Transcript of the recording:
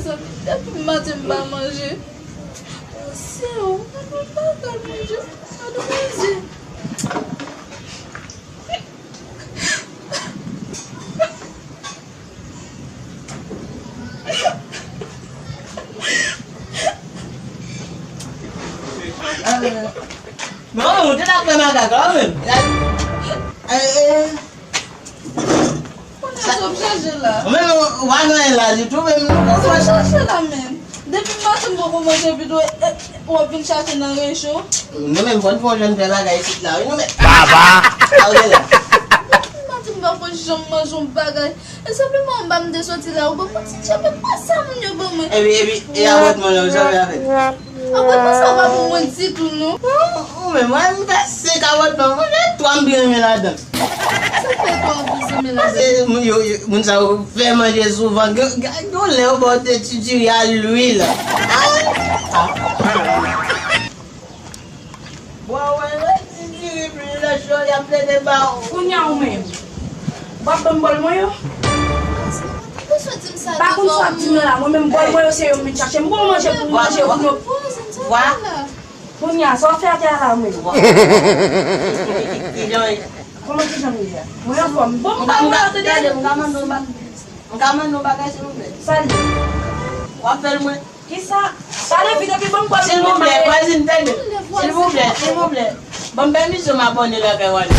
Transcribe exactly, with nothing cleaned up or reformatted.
Depi maten m pa manje. Mesye o, gade yon bagay, Bondye. Gade yon mizè. Non, ou te t ap fè makak la menm. Eh, eh. Kounye a sa w ap chache la? Ou menm, ou pa gen anyen la ditou, menm nou konn wè. Sa w chache la menm? Depi maten m poko manje pito, e, e, w ap vin chache nan recho. Nou menm, fò n fè yon jèn fè bagay isit la, wi, nou menm. Baba! Sa w gen la? Depi maten m poko janm manje yon bagay. E senpleman anba m te soti la, ou ban mwen ti djab, e pa sa moun yo ban mwen. Epi, epi, e apòtman la, ou janm avè l? Apòtman sa pa pou mwen ditou, non. Ou, ou menm, mwen, m fè senk apòtman, mwen fè twa m pi renmen ladan. Sa fè twa ou pi renmen ladan? Se moun yo, yo, moun sa yo fè manje souvan. Gen, gen, gen lè yo ba w de ti diri a lwil. Ah! Ah! Bon, wè, wè, ti diri pli lè cho, y ap plede ba w. Kounye a ou menm, w ap ban m bòl mwen yo? Pa konn sa w ap di m nan la, mwen menm bòl mwen yo se yo m vin chache. M gon manje pou m manje pou nou. Wa. Kounye a, sa w fè atè a la menm? Kòman ki jan m ye a? Mwen anfòm. Bon, m pa wè w tande. M ka mande w ba-, m ka mande w bagay, silvouplè? Sa l ye? W ap fè l mwen? Kisa? Pale vit epi ban m bòl mwen. Silvouplè, vwazin, tande. Silvouplè, silvouplè. Ban m pèmisyon m abòne lakay Wally.